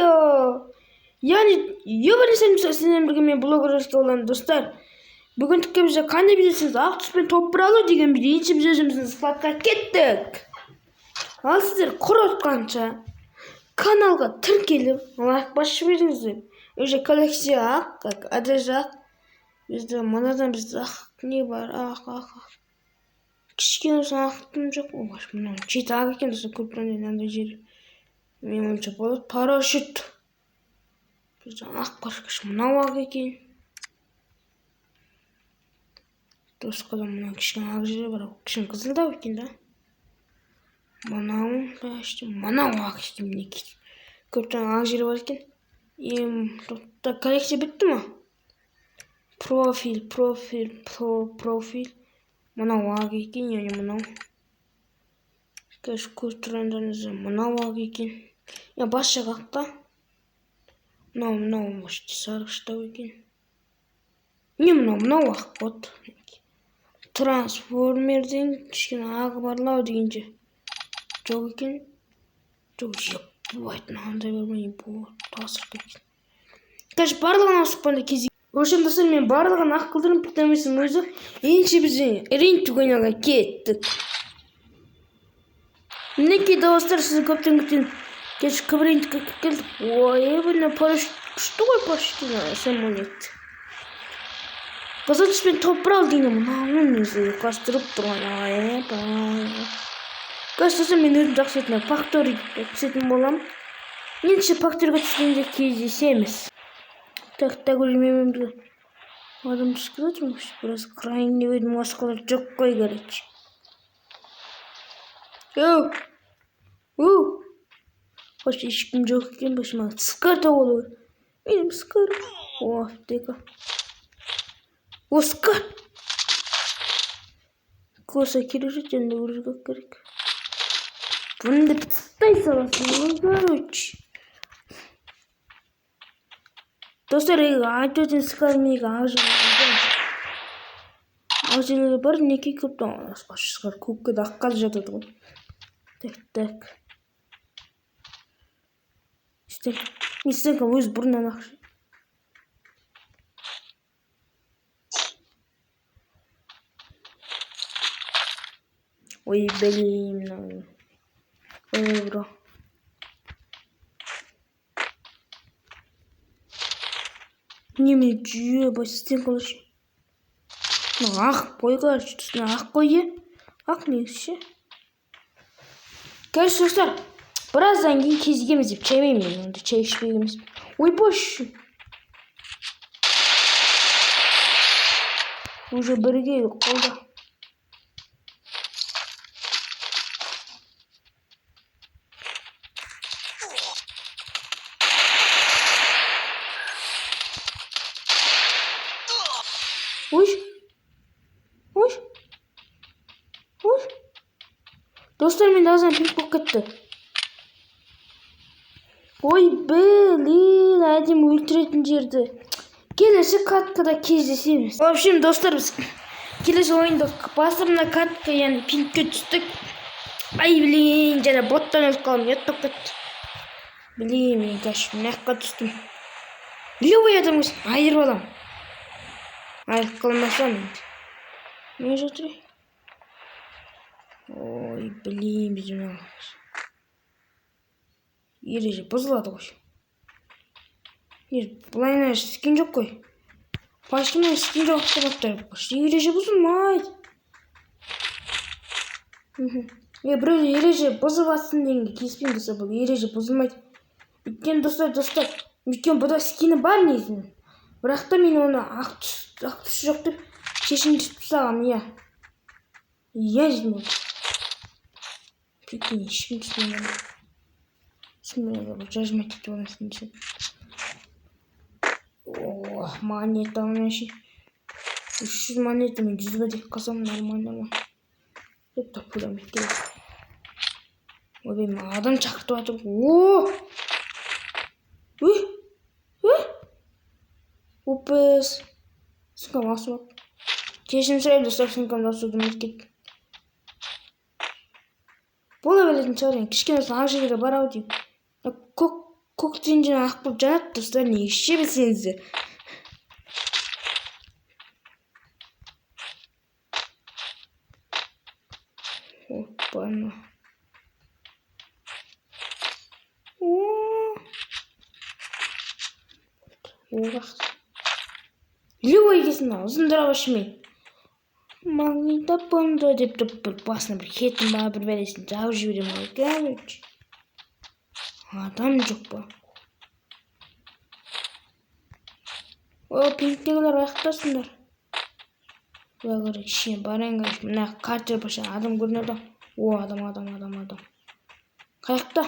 Видео. Яғни, ебір сіздермен бірге мен блогер Руслан, достар. Бүгіндікке бізде қандай видеосыз? Ақ түспен топ бір алу деген видео. Енді біз өзіміздің складқа кеттік. Ал сіздер құр отқанша каналға тіркеліп, лайк басып жіберіңіздер. Уже коллекция ақ, как одежда ақ. Бізде мынадан бізде ақ не бар? Ақ, ақ, ақ. Кішкене болсын ақтым жоқ. Ой, мынау жеті ақ екен, достар, көп мынандай жері. Менің ойымша болады. Парашют. Бізде ақ бар, мынау ақ екен. Досқада мынау кішкене ақ жері бар. Кішкене қызылдау екен да. Мынау, почти мынау ақ екен, мінекей. Көптен ақ жері бар екен. Тоқта, коллекция бітті ма? Профиль, профиль, профиль. Мынау ақ екен, яғни мынау. Қазір көріп тұрғандарыңыздай мынау ақ екен. Я бас жағы ақ та. Мынау, мынау, может, сарғыштау екен. Не мынау, мынау ақ вот. Трансформерден кішкене ағы барлау дегенше. Жоқ екен. Жоқ, ебать, мынандай бар ма, ебать, тасыр екен. Қазір барлығын ауысып кезек. В общем, достар, мен барлығын ақ қылдырып бітірмесім өзі. Ендеше біз рейтинг ойнауға кеттік. Мінекей, достар, сіз көптен күткен кешкі рейтингке келдік. Ой, мына парашют күшті ғой, парашют самолет. Қызыл түспен топ бір ал деген мынауын өзі ұйқастырып тұрған. Ай, қазір сосын мен өзім жақсы көретін факториге түсетін боламын. Ендеше факториге түскенде кездесеміз. Так, так, уже мен бірге адам түсіп келе жатырмын. Біраз қырайын деп едім, басқалар жоқ қой, короче. Оу! Оу! Хош, ешкім жоқ екен, баш маған скар тауып алу керек. Менің скар. О, аптека. О, скар! Коса керек жоқ, енді рюкзак керек. Бұны да тастай саласың ғой, короче. Достар, айтып өткен скар неге ақ ақ жерлері бар, неге көп скар көкке де аққа жатады ғой. Так, так. Стенка. Не стенка өз бұрыннан ақ. Ой, блин, мынау. Ой, бро. Неме жүйе бай стенкалар ше. Ақ қой, короче, үстіне ақ қой, е. Ақ негізі ше. Короче, достар, біраздан кейін кезігеміз деп чаймаймын мен, онда чай ішпеген емеспін. Ой, бош. Уже бірге қолда. Ой. Ой. Ой. Достар, мен азан пинг болып кетті. Ой, блин, әдемі өлтіретін жерді. Келесі каткада кездесеміз. В общем, достар, біз келесі ойында басып мына катка, яғни пингке түстік. Ай, блин, жаңа боттан өліп қалдым, ұят болып кетті. Блин, мен қазір мына жаққа түстім. Любой адам болсын, айырып аламын. Айырып қалмасам енді. Не жатыр? Ой, блин, біз мына ереже бұзылады ғой. Не, былайына скин жоқ қой. Почти мына скин жоқ автоматтар. Почти ереже бұзылмайды. Е, біреу ереже бұзып атсын дегенге келіспеймін, достар, бұл ереже бұзылмайды. Өйткені, достар, достар, өйткені бұда скині бар негізінен. Бірақ та мен оны ақ түс, ақ түс жоқ деп шешім түсіп тастағанмын, иә. Иә, дедім ғой. Прикинь, ешкім түспеген. Түсінбей, жажмать етіп аласың десем. О, монета ше. 300 монета мен 100 бәдек қалсам нормально ма? Деп та пулемет керек. Ойбай, мен адам шақыртып жатыр. О! Үй! Үй! Опес. Сумкам асып алып. Кешірім сұраймын, достар, сумкамды асуды ұмытып кеттім. Бола беретін шығар енді. Кішкене болсын ақ жерге бар ау деймін. Көк, Көк түсінен ақ болып жанады достар, негізше білсеңіздер. Опа-на. Любой келсін, ұзын дробашымен. Магнитофонды деп тұрып бір басына бір хетін ба, бір бәлесін жауып жіберемін ғой, короче. Адам жоқ па? О, пинктегілер аяқтасыңдар. Былай қарай кішкене барайын, короче. Мына картер баша адам көрінеді. О, адам, адам, адам, адам. Қаяқта?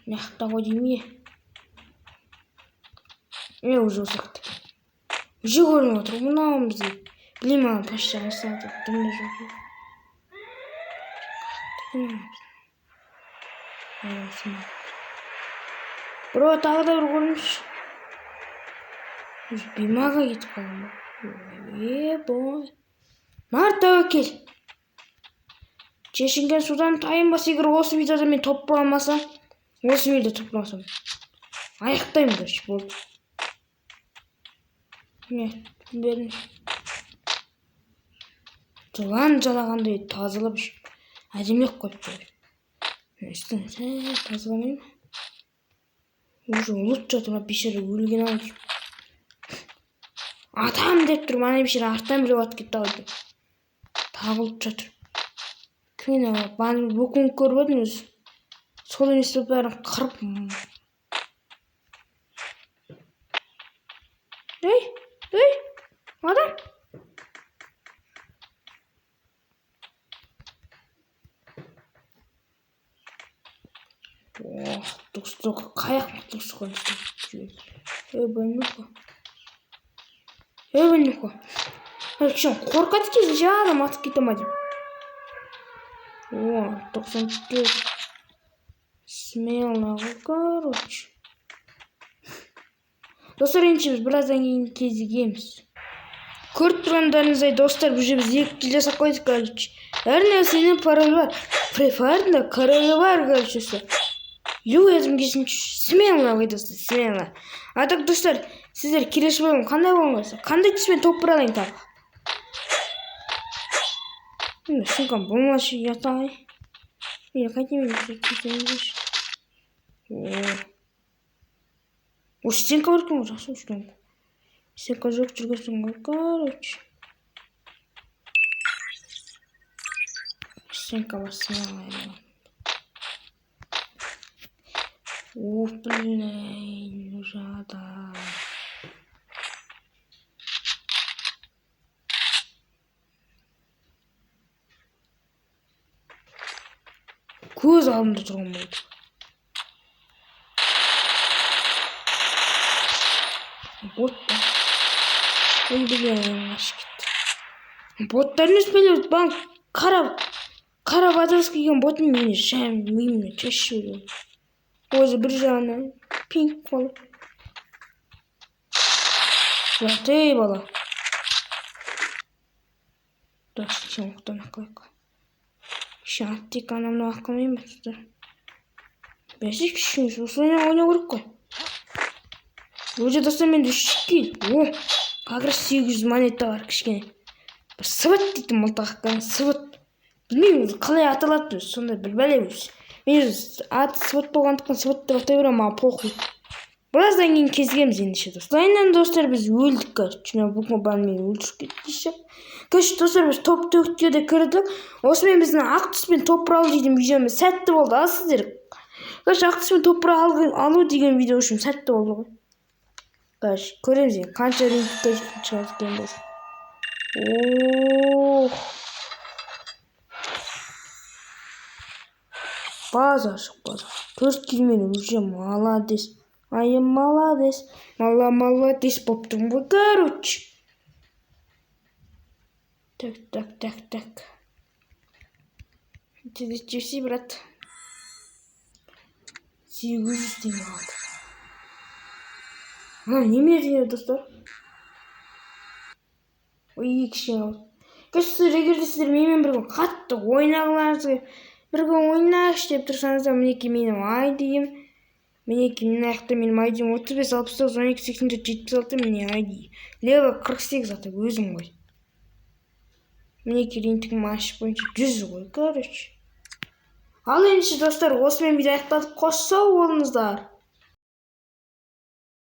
Мына жақта ғой деймін, е. Уже осы жақта екен. Уже көрініп отыр. Мынау бізге. Білмеймін, ана почти жасады. Дым да жоқ. Бро, тағы да бір көрініші. Уже бимаға кетіп қалған ба? Е, бой. Нар тәуекел. Шешінген судан тайынбас, егер осы видеода мен топ бола алмасам, осы видеода топ бола алмасам, аяқтаймын, короче, болды. Не, берін. Жылан жалағандай тазалап, әдемілеп қойып қойды. Үстін сәл тазаламаймын. Уже ұлып жатыр, мына бейшара өлген ау деймін. Атам деп тұр, ана бейшара арттан біреу атып кетті ау деймін. Тағы ұлып жатыр. Кім ана бөкін көріп едім өзі. Сол емес пе, бәрін қырып. Ей, ей, адам. Ох, достар, қаяқ достар. Ей, больнуха. Ей, больнуха. Кішкене қорқады екенсің, ше, адам атып кете ма деп. О, 94. Смело, короче. Достар, ендеше біз біраздан кейін кезігеміз. Көріп тұрғандарыңыздай, достар, бұл жерде біз екі килл жасап қойдық, короче. Әр нәрсенің паролі бар. Free Fire'дың да королі бар, короче, достар. Любой адам келсін, смело ғой, достар, смело. А так, достар, сіздер келесі бөлім қандай болыңыз? Қандай түспен топ бір алайын тағы? Енді сумкам болмашы, ұят-ай. Мен қайтемін, кетемін. О. О, стенка бар екен ғой, жақсы стенка. Стенка жоқ жүргенсің ғой, короче. Стенка бар, смело. Уф, блин, уже адам. Көз алдымда тұрған болды. Бот па? Ой, блин, қашып кетті. Боттар емес пе? Маған қара бадрос киген ботым мені жам миымнан шашып жіберген. Өзі бір жағынан пинг қылып. Жат, ей, бала. Так, сен оқтан ақылайық. Кішкене аттек анау мынау ақылмаймын ба, достар? Бәсе, кішкене осылай ойнау керек қой. Уже, достар, менде үш килл. О, как раз 800 монета бар кішкене. Бір сыбыт дейтін мылтық екен, сыбыт. Білмеймін, өзі қалай аталады өзі, сондай бір бәле өзі. Мен өзі аты сыбыт болғандықтан сыбыт деп атай беремін, маған похуй. Біраздан кейін кезігеміз ендеше, достар. Айынан, достар, біз өлдік, короче. Мына бүкіл бан мені өлтіріп кетті ше. Короче, достар, біз топ 4-ке де кірдік. Осымен біздің ақ түспен топ бір алу деген видеомыз сәтті болды. Ал сіздер, короче, ақ түспен топ бір алу деген видео үшін сәтті болды ғой. Короче, көреміз енді қанша рейтингке шығады екен біз. Ох. База шық, база. 4 килмен уже молодец. Ай, молодец. Мала, молодец болып тұрмын ғой, короче. Так, так, так, так. Ты брат. 800 теңге қалды. А, неме деген, достар? Ой, кішкене қалды. Короче, сіздер, егер де сіздер менімен бірге қатты ойнағыларыңыз келіп, Бірге ойнайықшы деп тұрсаңыздар, мінекей, менің айдиім. Мінекей, мына жақта менің айдиім: 35 69 12 84 76. Міне, айди лево 48 ата өзім ғой. Мінекей, рейтингім ашып бойынша 100 ғой, короче. Ал ендеше, достар, осымен видео аяқтадық. Қош сау болыңыздар.